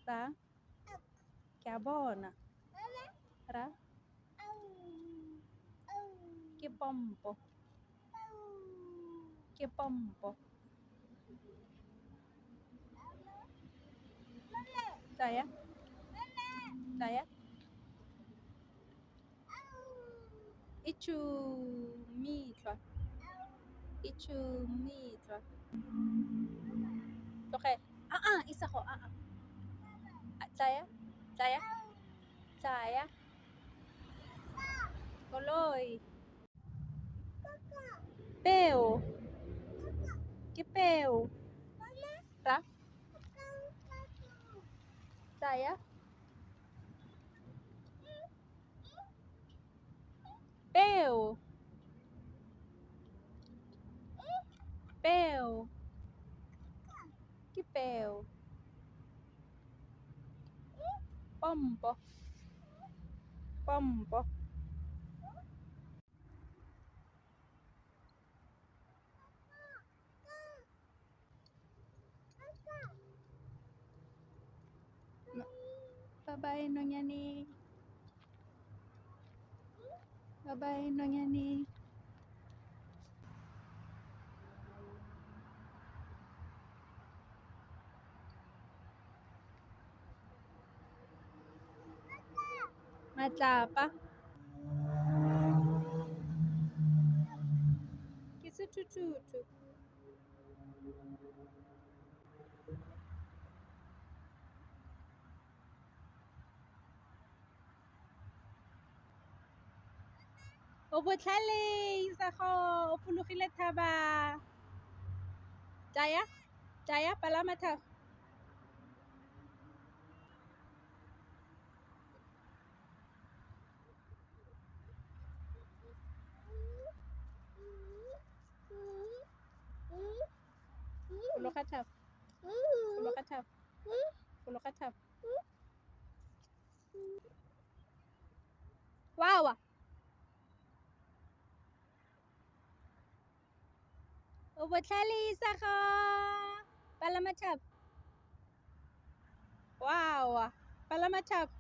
Ra. Ke a bona. Ra. Ke pompo. Ke pompo. Tlaya. Tlaya. Itjhuu mmitlwa. Itjhuu mmitlwa. Tlogela. Ah isago ah ah. Tlaya. Tlaya. Tlaya. Koloi. Peo. Ke peo. Ra. Tlaya. Peo. Peo. Ke peo. Pompo. Pompo. No. Bye-bye, nonyane. Bye-bye, nonyane. Matlapa. Ke sethuthuthu. O botlhale Isago, o phologile thaba. Tlaya, tlaya palama thaba. Fologa thaba. Fologa thaba. Fologa thaba. Wawa. O botlhale Isago. Palama thaba. Wawa. Palama thaba.